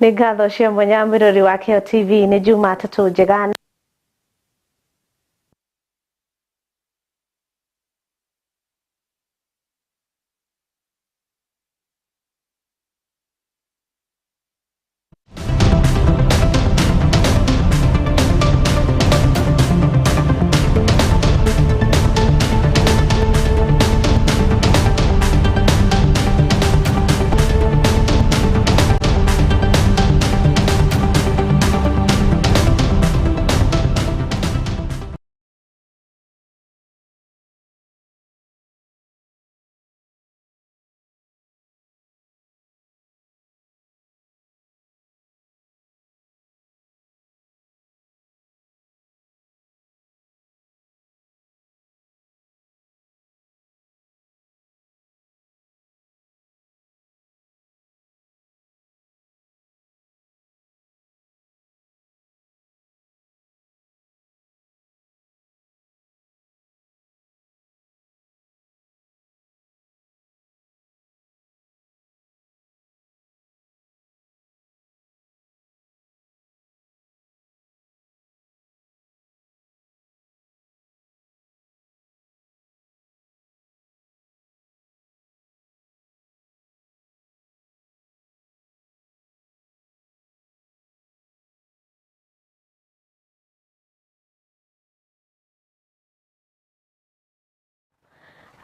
Nĩ ngatho cia mwanya mwĩrori wa Kĩo TV, nĩ Jumatatũ njega.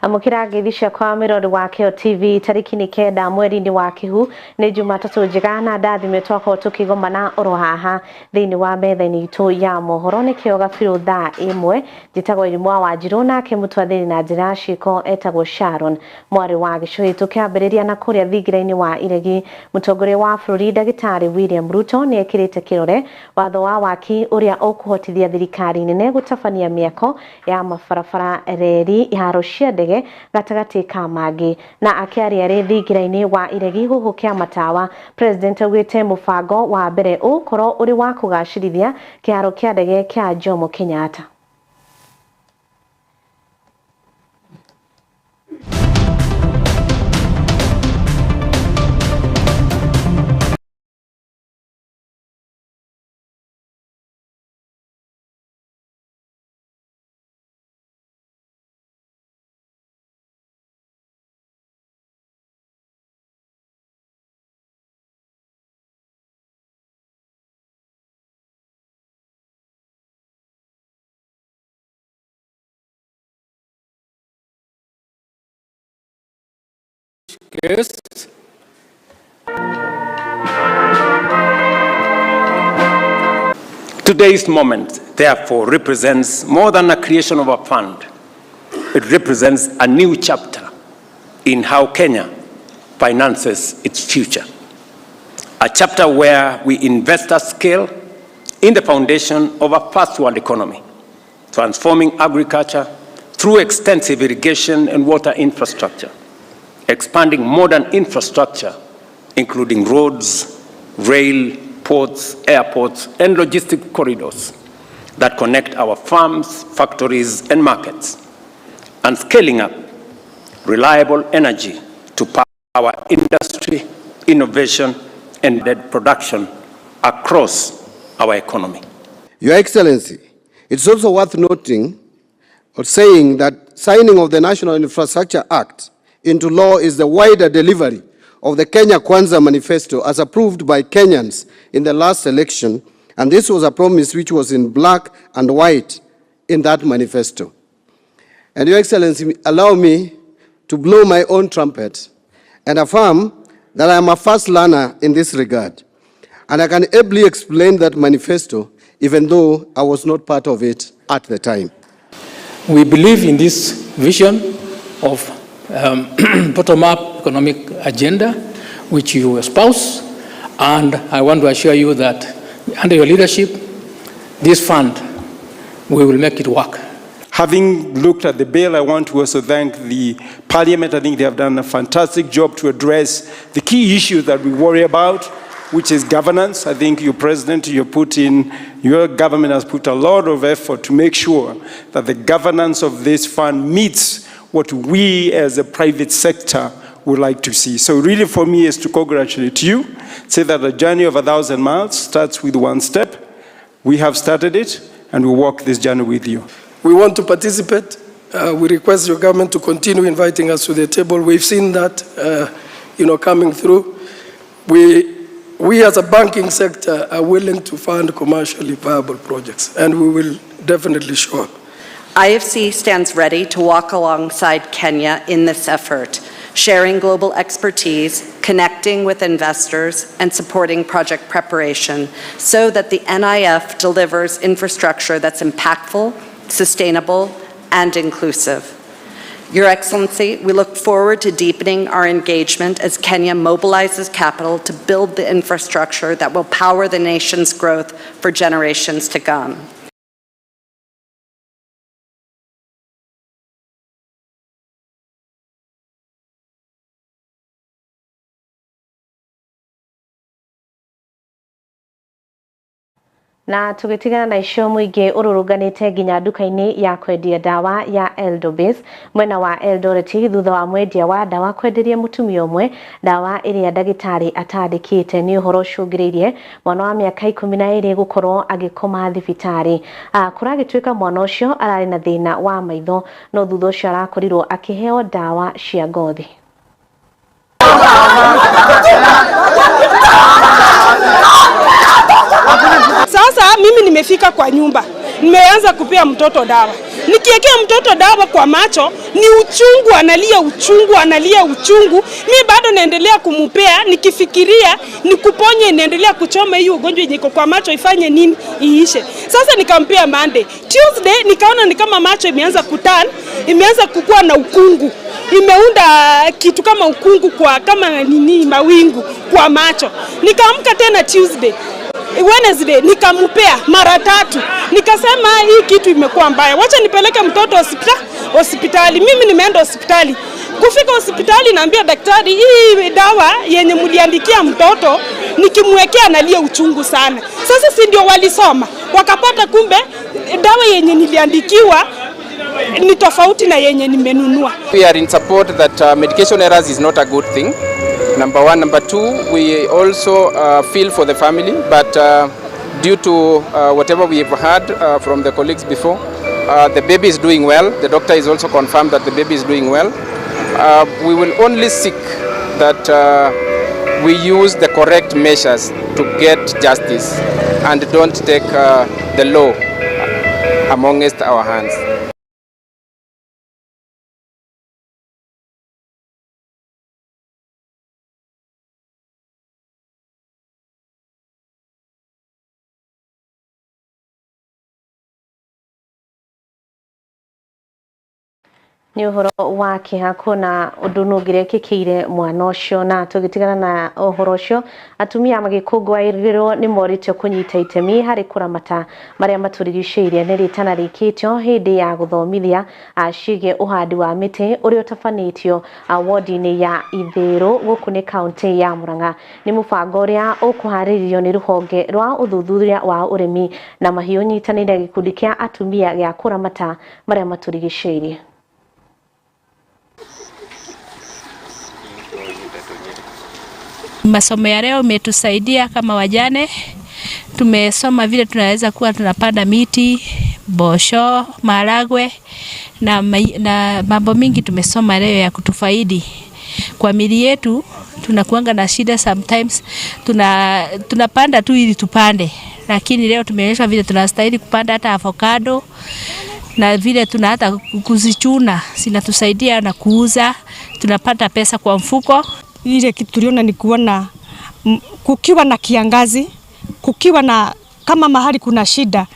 Amũkĩra ngeithi ciakwa mwĩrori wa Kĩo TV, tarĩki nĩ 9 mweri-inĩ wa Kĩhu, nĩ Jumatatũ njega na ndathime twakorwo tũkĩgomana oro haha thĩinĩ wa metha-inĩ itũ ya mohoro. Nĩ kĩo gabirũ thaa 1. Njĩtagwo Irimũ wa Wanjirũ, nake mũtwathĩri na njĩra ya ciĩko etagwo Sharon mwarĩ wa Gĩcũhĩ. Tũkĩambĩrĩria na kũrĩa thingira-inĩ wa Iregi, mũtongoria wa bũrũri ndagĩtarĩ William Ruto nĩ ekĩrĩte kĩrore watho wa waki ũrĩa ũkũhotithia thirikari nene gũtabania mĩako ya mabarabara, reri, iharo cia ndege gatagatĩ ka mangĩ. Na akĩaria rĩ thingira-inĩ wa Iregi gũkũ Kĩamatawa, President augĩte mũbango wa mbere ũgũkorwo ũrĩ wa kũgacĩrithia kĩharo kĩa ndege kĩa Jomo Kenyatta. Guests. Today's moment, therefore, represents more than a creation of a fund. It represents a new chapter in how Kenya finances its future. A chapter where we invest at scale in the foundation of a first world economy, transforming agriculture through extensive irrigation and water infrastructure, expanding modern infrastructure, including roads, rail, ports, airports, and logistic corridors that connect our farms, factories, and markets, and scaling up reliable energy to power industry, innovation, and production across our economy. Your Excellency, it's also worth noting or saying that signing of the National Infrastructure Act into law is the wider delivery of the Kenya Kwanza Manifesto as approved by Kenyans in the last election, and this was a promise which was in black and white in that manifesto. And Your Excellency, allow me to blow my own trumpet and affirm that I am a fast learner in this regard, and I can ably explain that manifesto even though I was not part of it at the time. We believe in this vision of bottom-up economic agenda, which you espouse, and I want to assure you that under your leadership, this fund, we will make it work. Having looked at the bill, I want to also thank the Parliament. I think they have done a fantastic job to address the key issue that we worry about, which is governance. I think your president, you put in, your government has put a lot of effort to make sure that the governance of this fund meets what we as a private sector would like to see. So really for me is to congratulate you, say that a journey of 1,000 miles starts with one step. We have started it, and we walk this journey with you. We want to participate. We request your government to continue inviting us to the table. We've seen that, coming through. We as a banking sector are willing to fund commercially viable projects, and we will definitely show up. IFC stands ready to walk alongside Kenya in this effort, sharing global expertise, connecting with investors, and supporting project preparation so that the NIF delivers infrastructure that's impactful, sustainable, and inclusive. Your Excellency, we look forward to deepening our engagement as Kenya mobilizes capital to build the infrastructure that will power the nation's growth for generations to come. Na tugitigana na icio muingi ururunganite nginya nduka-ini ya kwendia ndawa ya Eldobase mwena wa Eldoret thutha wa mwendia wa ndawa kwenderia mutumia umwe ndawa iria ndagitari atandikite. Ni uhoro ucungiriirie mwana wa miaka 12 gukorwo agikoma thibitari. Kuragituika mwana ucio arari na thina wa maitho no thutha ucio arakorirwo akiheo ndawa cia ngothi. Sasa mimi nimefika kwa nyumba, nimeanza kupea mtoto dawa. Nikiwekea mtoto dawa kwa macho ni uchungu, analia uchungu, analia uchungu. Mimi bado naendelea kumupea nikifikiria nikuponye, naendelea kuchoma hiyo ugonjwa yenye iko kwa macho ifanye nini iishe. Sasa nikampea Monday. Tuesday nikaona ni kama macho imeanza kutan, imeanza kukua na ukungu. Imeunda kitu kama ukungu kwa kama nini mawingu kwa macho. Nikaamka tena Tuesday. Wednesday nikamupea mara tatu. Nikasema hii kitu imekuwa mbaya, wacha nipeleke mtoto hospitali. Mimi nimeenda hospitali. Kufika hospitali naambia daktari, hii dawa yenye mliandikia mtoto nikimwekea analia uchungu sana. Sasa si ndio walisoma wakapata kumbe dawa yenye niliandikiwa ni tofauti na yenye nimenunua. We are in support that medication errors is not a good thing. Number one. Number two, we also feel for the family, but due to whatever we have heard from the colleagues before, the baby is doing well. The doctor is also confirmed that the baby is doing well. We will only seek that we use the correct measures to get justice and don't take the law amongst our hands. Ni uhoro wa kĩeha kuona ũndũ nũngĩrekĩkĩire mwana ũcio. Na tũgĩtigana na ũhoro ũcio, atumia magĩkũngũĩrwo nĩ morĩtio kũnyita itemi harĩ kũramata marĩa matũrigicĩirie. Nĩ rĩtana rĩkĩtio hĩndĩ ya gũthomithia ciĩgiĩ ũhandi wa mĩtĩ ũrĩa ũtabanĩtio wodi-inĩ ya Ithĩrũ gũkũ nĩ kaũntĩ ya Murang'a. Nĩ mũbango ũrĩa ũkũharĩrĩrio nĩ rũhonge rwa ũthuthuria wa ũrĩmi na mahiũ nyitanĩire gĩkundi kĩa atumia gĩa kũramata marĩa matũrigicĩirie. Masomo ya leo imetusaidia kama wajane. Tumesoma vile tunaweza kuwa tunapanda miti, bosho, maharagwe na mambo mingi tumesoma leo ya kutufaidi. Kwa mili yetu tunakuanga na shida sometimes, tunapanda tu ili tupande. Lakini leo tumeonyeshwa vile tunastahili kupanda hata avocado na vile tuna hata kuzichuna, zinatusaidia na kuuza, tunapata pesa kwa mfuko. Ile kitu tuliona ni kuona kukiwa na kiangazi, kukiwa na kama mahali kuna shida,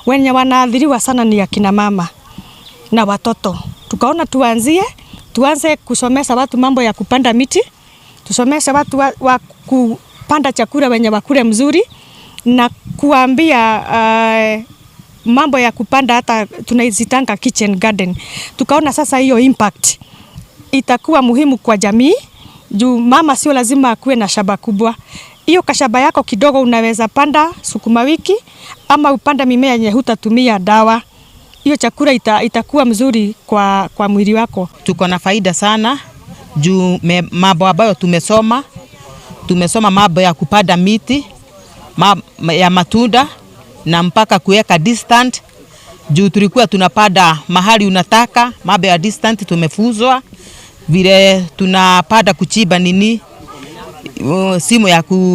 wenye wanaathiriwa sana ni akina mama na watoto. Tukaona tuanze kusomesha watu mambo ya kupanda miti, tusomeshe watu wa kupanda chakula wenye wakule mzuri, na kuambia mambo ya kupanda hata tunaizitanga kitchen garden. Tukaona sasa hiyo impact itakuwa muhimu kwa jamii. Juu mama sio lazima akuwe na shamba kubwa. Hiyo kashamba yako kidogo unaweza panda sukuma wiki ama upanda mimea yenye hutatumia dawa. Hiyo chakula itakuwa mzuri kwa mwili wako. Tuko na faida sana Juu mambo ambayo tumesoma mambo ya kupanda miti ya matunda na mpaka kuweka distant. Juu tulikuwa tunapanda mahali unataka, mambo ya distant tumefuzwa vile tunapanda, kuchimba nini simu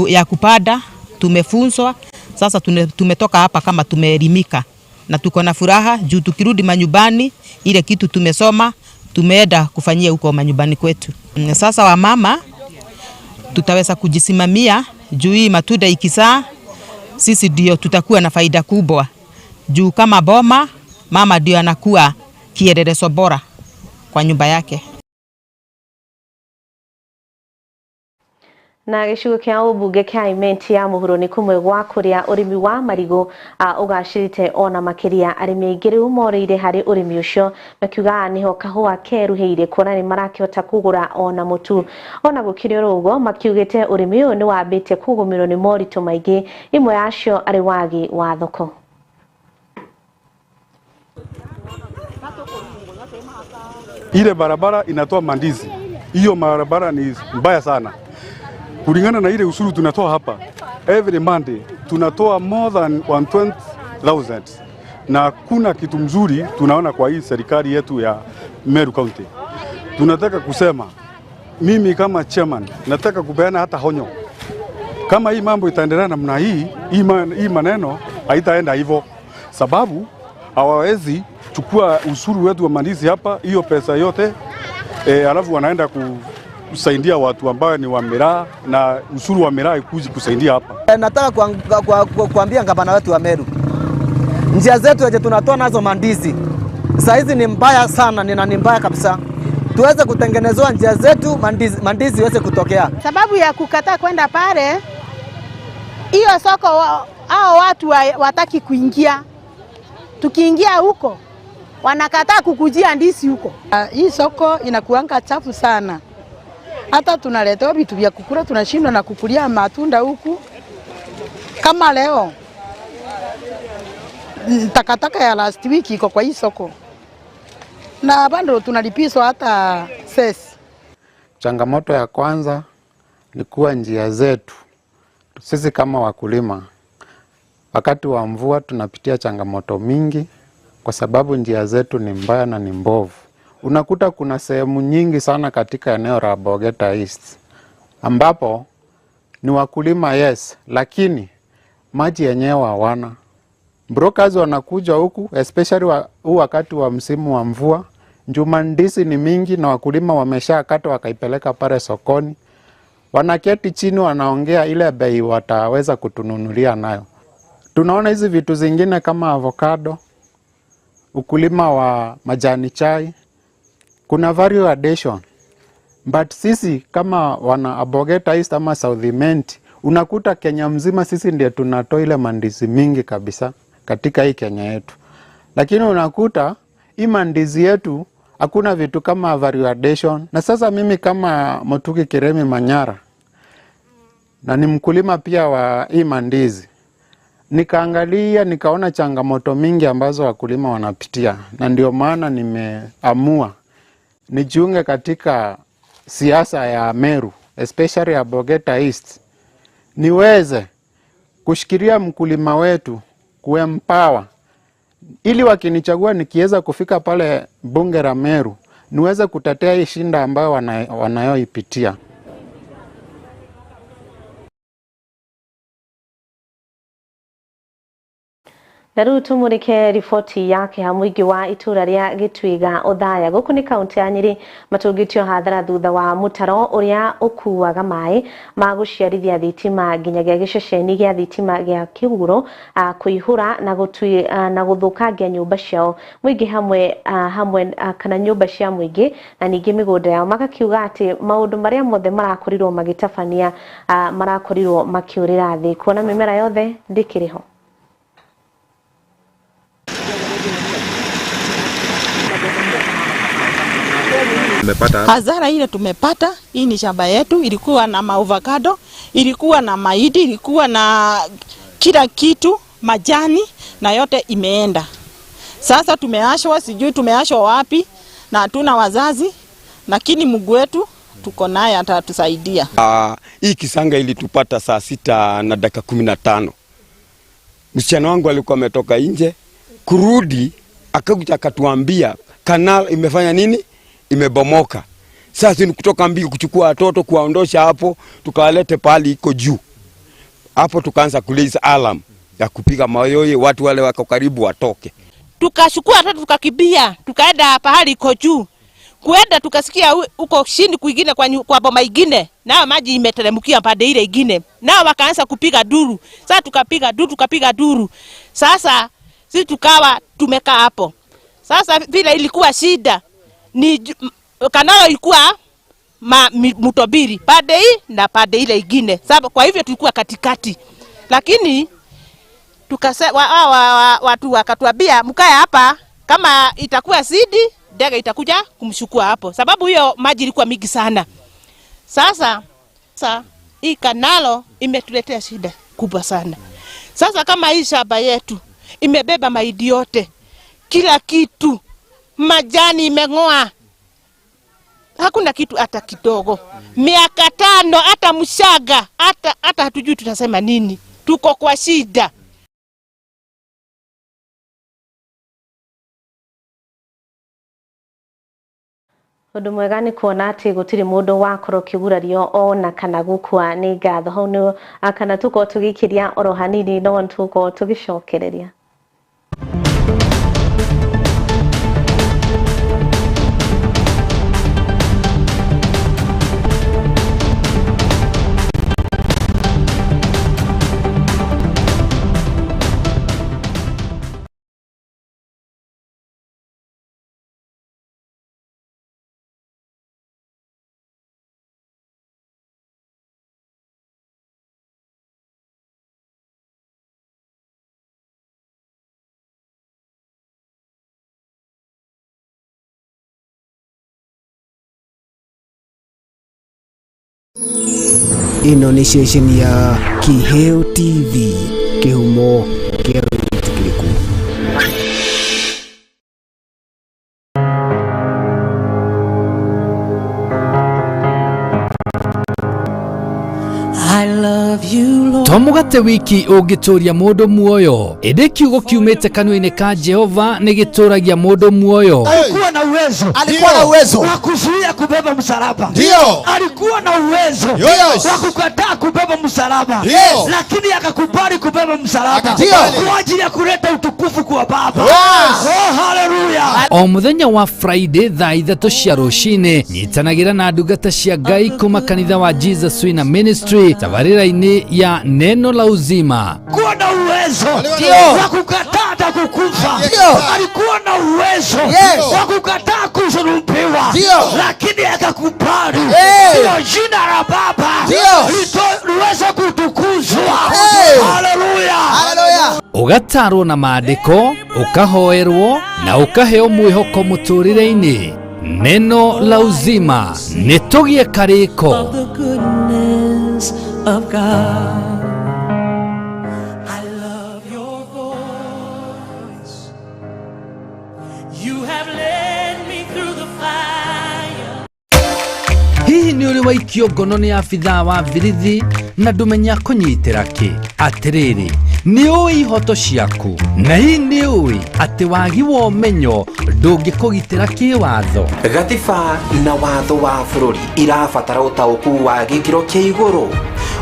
ya kupanda tumefunzwa. Sasa tumetoka hapa kama tumeelimika na tuko na furaha juu tukirudi manyumbani ile kitu tumesoma tumeenda kufanyia huko manyumbani kwetu. Sasa wamama tutaweza kujisimamia juu hii matunda ikizaa sisi ndio tutakuwa na faida kubwa. Juu kama boma mama ndio anakuwa kielelezo bora kwa nyumba yake. Na gĩcigo kĩa ũmbunge kĩa Imenti ya mũhuro nĩ kũmwe gwa kũrĩa ũrĩmi wa marigũ ũgacĩrĩte ona makĩria. Arĩmi aingĩ rĩu morĩire harĩ ũrĩmi ũcio makiuga nĩho kahũa keruhĩire kuona nĩ marakĩhota kũgũra ona mũtu. Ona gũkĩrĩ oro ũguo makiugĩte ũrĩmi ũyũ nĩ wambĩtie kũgũmĩrwo nĩ moritũ maingĩ, imwe yacio arĩ wagi wa thoko. Ile barabara inatoa mandizi, hiyo barabara ni mbaya sana. Kulingana na ile ushuru tunatoa hapa every Monday tunatoa more than 120,000, na kuna kitu mzuri tunaona kwa hii serikali yetu ya Meru County. Tunataka kusema, mimi kama chairman nataka kupeana hata honyo, kama hii mambo itaendelea namna hii, hii maneno haitaenda hivyo, sababu hawawezi chukua ushuru wetu wa mandizi hapa, hiyo pesa yote alafu wanaenda kusaidia watu ambao ni wa miraa, na ushuru wa miraa ikuji kusaidia hapa. Nataka kuambia gavana wetu wa Meru, njia zetu yenye tunatoa nazo mandizi saa hizi ni mbaya sana, ni mbaya kabisa. Tuweze kutengenezewa njia zetu, mandizi iweze kutokea. Sababu ya kukataa kwenda pale hiyo soko, hao watu wataki kuingia. Tukiingia huko wanakataa kukujia ndizi huko. Hii soko inakuanga chafu sana. Hata tunaletewa vitu vya kukula tunashindwa na kukulia matunda huku. Kama leo takataka ya last week iko kwa hii soko. Na bado tunalipishwa hata sesi. Changamoto ya kwanza ni kuwa njia zetu sisi kama wakulima wakati wa mvua tunapitia changamoto mingi kwa sababu njia zetu ni mbaya na ni mbovu. Unakuta kuna sehemu nyingi sana katika eneo la Abogeta East ambapo ni wakulima yes, lakini maji yenyewe hawana. Brokers wanakuja huku especially huu wakati wa msimu wa mvua, njuma ndizi ni mingi na wakulima wameshakata wakaipeleka pale sokoni. Wanaketi chini wanaongea ile bei wataweza kutununulia nayo. Tunaona hizi vitu zingine kama avocado, ukulima wa majani chai, kuna value addition. But sisi kama wana Abogeta East ama South Imenti, unakuta Kenya mzima sisi ndiye tunatoa ile mandizi mingi kabisa katika hii Kenya yetu. Lakini unakuta hii mandizi yetu hakuna vitu kama value addition. Na sasa mimi kama Motuki Kiremi Manyara, na ni mkulima pia wa hii mandizi, nikaangalia nikaona changamoto mingi ambazo wakulima wanapitia, na ndio maana nimeamua nijiunge katika siasa ya Meru, especially Abogeta East, niweze kushikilia mkulima wetu, kuempower, ili wakinichagua nikiweza kufika pale bunge la Meru niweze kutetea hii shinda ambayo wanayoipitia. Na rĩu tumurike riboti yake ha mũingĩ wa itũra rĩa Gĩtuiga Othaya gũkũ nĩ kaunti ya Nyĩrĩ matũngĩtio hathara thutha wa mũtaro ũrĩa ũkuaga maĩ ma gũciarithia thitima nginyagia gĩceceni gĩa thitima gĩa Kĩguro kũihũra na gũthũkangia nyũmba ciao mũingĩ hamwe kana nyũmba cia mũingĩ na ningĩ mĩgũnda yao, magakiuga atĩ maũndũ marĩa mothe marakorirwo magĩtabania marakorirwo makĩũrĩra thĩ kuona mĩmera yothe ndĩkĩrĩ ho. Hasara ile tumepata, hii ni shamba yetu, ilikuwa na maavocado, ilikuwa na mahindi, ilikuwa na kila kitu, majani na yote imeenda. Sasa tumeashwa, sijui tumeashwa wapi na hatuna wazazi, lakini Mungu wetu tuko naye atatusaidia. Hii kisanga ilitupata saa 6:15. Msichana wangu alikuwa ametoka nje, kurudi akakuja akatuambia kanal imefanya nini? Imebomoka. Sasa ni kutoka mbio kuchukua watoto kuwaondosha hapo, tukawalete pahali iko juu. Hapo tukaanza kuliza alarm ya kupiga mayoye, watu wale wako karibu watoke. Tukachukua watoto tukakimbia, tukaenda pahali iko juu. Kuenda tukasikia huko chini kwingine kwa boma ingine, nao maji imeteremkia pande ile ingine. Nao wakaanza kupiga duru. Sasa tukapiga duru, tukapiga duru. Sasa sisi tukawa tumekaa hapo. Sasa vile ilikuwa shida ni kanalo ilikuwa mto mbili, pande hii na pande ile ingine. Sababu kwa hivyo tulikuwa katikati. Lakini watu wakatuambia mkae hapa, kama itakuwa zidi ndege itakuja kumshukua hapo. Sababu hiyo maji ilikuwa mingi sana. Sasa hii kanalo imetuletea shida kubwa sana. Sasa kama hii shamba yetu imebeba mahindi yote, kila kitu, majani imengoa. Hakuna kitu hata kidogo. Miaka 5 hata mshaga, hata hatujui tutasema nini. Tuko kwa shida. Undu mwega ni kuona ati gutiri mundu wakorwo kigurario ona kana gukua ni ngatho hau ni kana tukorwo tugikiria oro hanini no tukorwo tugicokereria. Ĩno nĩ ceceni ya Kiheo TV, kĩhumo kĩa wĩtĩkĩrĩku. To mũgate wiki ũngĩtũria mũndũ muoyo, ĩndĩ kiugo kiumĩte kanua-inĩ ka Jehova nĩ gĩtũragia mũndũ muoyo. Alikuwa na uwezo. Alikuwa na uwezo wa kuzuia kubeba msalaba. Ndio. Alikuwa na uwezo wa kukataa kubeba msalaba. Ndio. Lakini akakubali kubeba msalaba kwa ajili ya kuleta utukufu kwa Baba. Yes. Oh, haleluya. O mũthenya wa Friday thaa 3 cia rũcinĩ nyitanagĩra na ndungata cia Ngai kuma kanitha wa Jesus Winner Ministry tabarĩra-inĩ ya Neno la Uzima. Alikuwa na uwezo wa kukataa na kukufa. Alikuwa na uwezo wa kukataa kusulubiwa, lakini akakubali ndio jina la Baba liweze kutukuzwa. Haleluya. Haleluya. Ugatarwo na maandĩko, ukahoerwo na ukaheo mwĩhoko mũtũrĩre-inĩ. Neno la Uzima nĩ tũgĩe karĩko. The goodness of God. I love your voice. You have led me through the fire. Hihi nĩ ũrĩ waikio ngono nĩ abithaa wa birithi na ndũmenya kũnyitĩra kĩ? Atĩrĩrĩ, nĩ ũĩ ihoto ciaku, na hihi nĩ ũĩ atĩ wagi wa ũmenyo ndũngĩkũgitĩra kĩwatho? Gatiba na watho wa bũrũri irabatara ũtaũku wa gĩkĩro kĩa igũrũ.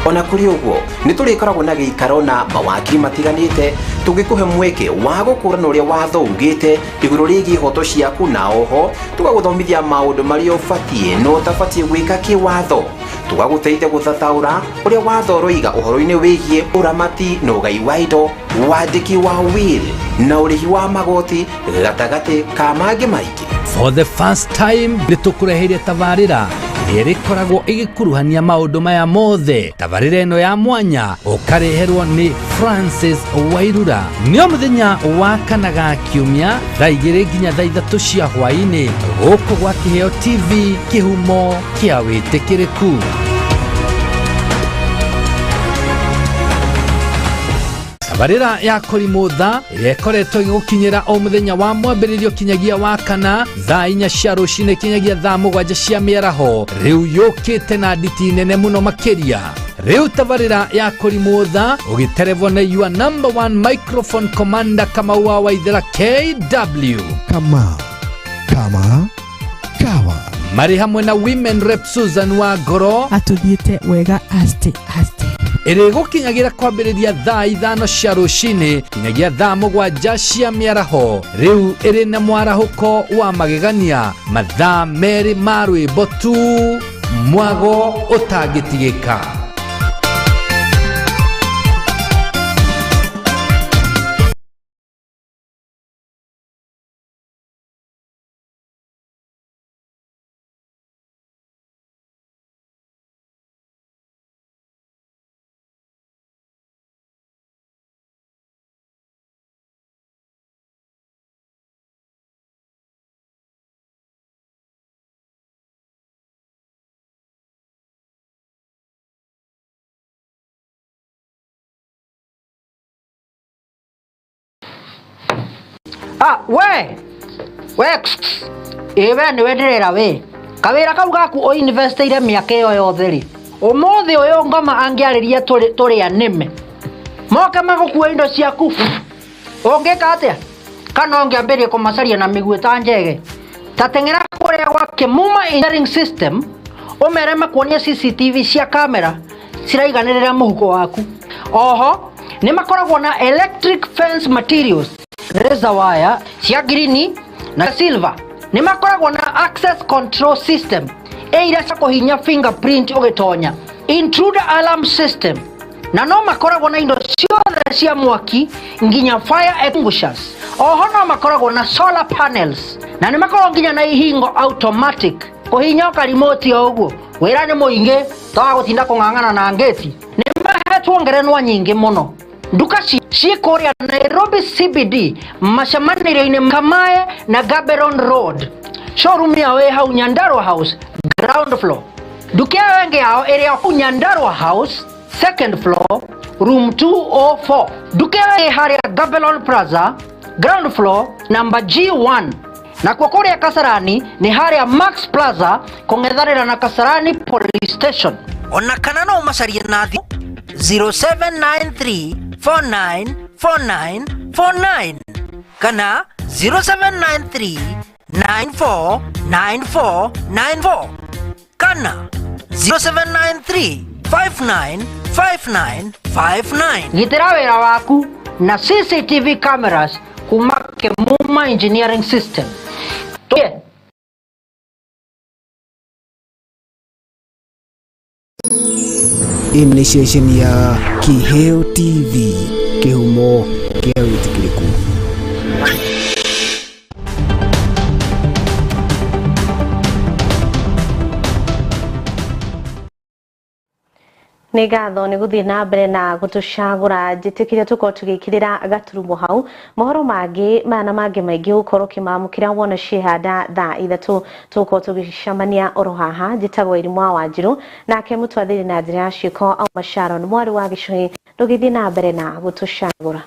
Ona kũrĩ ũguo, nĩ tũrĩkoragwo na gĩikaro na mawakiri matiganĩte tũgĩkũhe mweke wa gũkũrana ũrĩa watho ugĩte igũrũ rĩgiĩ ihoto ciaku, na oho tũgagũthomithia maũndũ marĩa ũbatiĩ na ũtabatiĩ gwĩka kĩwatho. Tũgagũteithia gũthathaũra ũrĩa watho ũroiga ũhoro-inĩ wĩgiĩ ũramati na ũgai wa indo, wandĩki wa will na ũrĩhi wa magoti gatagatĩ ka mangĩ maingĩ. For the first time nĩ tũkũreheire tabarĩra ĩrĩa ĩrĩkoragwo ĩgĩkuruhania maũndũ maya mothe. Tabarĩra ĩno ya mwanya ũkareherwo nĩ Francis Wairura. Nĩ o mũthenya wa kana ga kiumia thaa 2 nginya thaa 3 cia hwaĩ-inĩ gũkũ gwa Kiheo TV, kĩhumo kĩa wĩtĩkĩrĩku. Tabarĩra ya Kũrimũ Tha ĩrĩa ĩkoretwo ĩgĩgũkinyĩra o mũthenya wa mwambĩrĩrio kinyagia wa kana thaa 4 cia rũcinĩ kinyagia thaa 7 cia mĩaraho, rĩu yũkĩte na nditi nene mũno makĩria. Rĩu tabarĩra ya Kũrimũ Tha ũgĩterevwo nĩ your number one microphone commander Kamau wa Waithera KW. Kamau kama kawa. Marĩ hamwe na women rep Susan wa Ngoro atũthiĩte wega aste aste. Ĩrĩgũkinyagĩra kwambĩrĩria thaa 5 cia rũcinĩ kinyagia thaa 7 cia mĩaraho. Rĩu ĩrĩ na mwarahũko wa magegania, mathaa 2 ma rwĩmbo tu, mwago ũtangĩtigĩka. Ah, we we ĩ we nĩwe ndĩrera we kawĩra kau gaku ũinvestĩire mĩaka ĩyo yothe rĩ, ũmũthĩ ũyũ ngoma angĩarĩria tũrĩa nĩme moke magũkue indo ciaku, ũngĩka atĩa? Kana ũngĩambĩrĩria kũmacaria na mĩguĩ ta njege? Ta teng'era kũrĩa gwa Kĩmuma Engineering System ũmere makuonie CCTV cia kamera ciraiganĩrĩra mũhuko waku. Oho nĩ makoragwo na electric fence materials, razor wire cia green na silver. Nĩ makoragwo na access control system ĩira cia kũhinya fingerprint ũgĩtonya, intruder alarm system, na no makoragwo na indo ciothe cia mwaki nginya fire extinguishers. Oho no makoragwo na solar panels na nĩ makoragwo nginya na ihingo automatic kũhinya ũkarimoti o ũguo. Wĩra nĩ mũingĩ toga gũtinda kũng'ang'ana na ngĩti. Nĩ mahetwo ngerenwa nyingĩ mũno. Nduka ciĩ kũrĩa Nairobi CBD macemanĩrio-inĩ Kamae na Gaborone Road. Showroom yao ĩ hau Nyandarua House ground floor. Nduka ĩyo ĩngĩ yao ĩrĩ o Nyandarua House second floor room 204. Nduka ĩyo ĩ harĩa Gaborone Plaza ground floor number G1. Nakuo kũrĩa Kasarani nĩ harĩa Max Plaza kũng'ethanĩra na Kasarani Police Station. Ona kana no ũmacarie na thimũ 0793 4949 49 kana 0793 9494 94 kana 0793 59 59 59. Gitĩra wĩra waku na CCTV cameras kuma Kĩmuma Engineering System. Initiation ya Kiheo TV, kĩhumo kĩa wĩtĩkĩrĩku. Nĩ ngatho nĩ gũthiĩ na mbere na gũtũcagũra, njĩtĩkĩria tũkorwo tũgĩkĩrĩra gaturumo hau. Mohoro mangĩ maya na mangĩ maingĩ ũgũkorwo ũkĩmamũkĩra wona ciĩhanda thaa 3, tũgũkorwo tũgĩcemania oro haha. Njĩtagwo Irimũ wa Wanjirũ, nake mũtwathĩri na njĩra ya ciĩko Auma Sharon mwarĩ wa Gĩcũhĩ. Ndũgĩthiĩ na mbere na gũtũcagũra.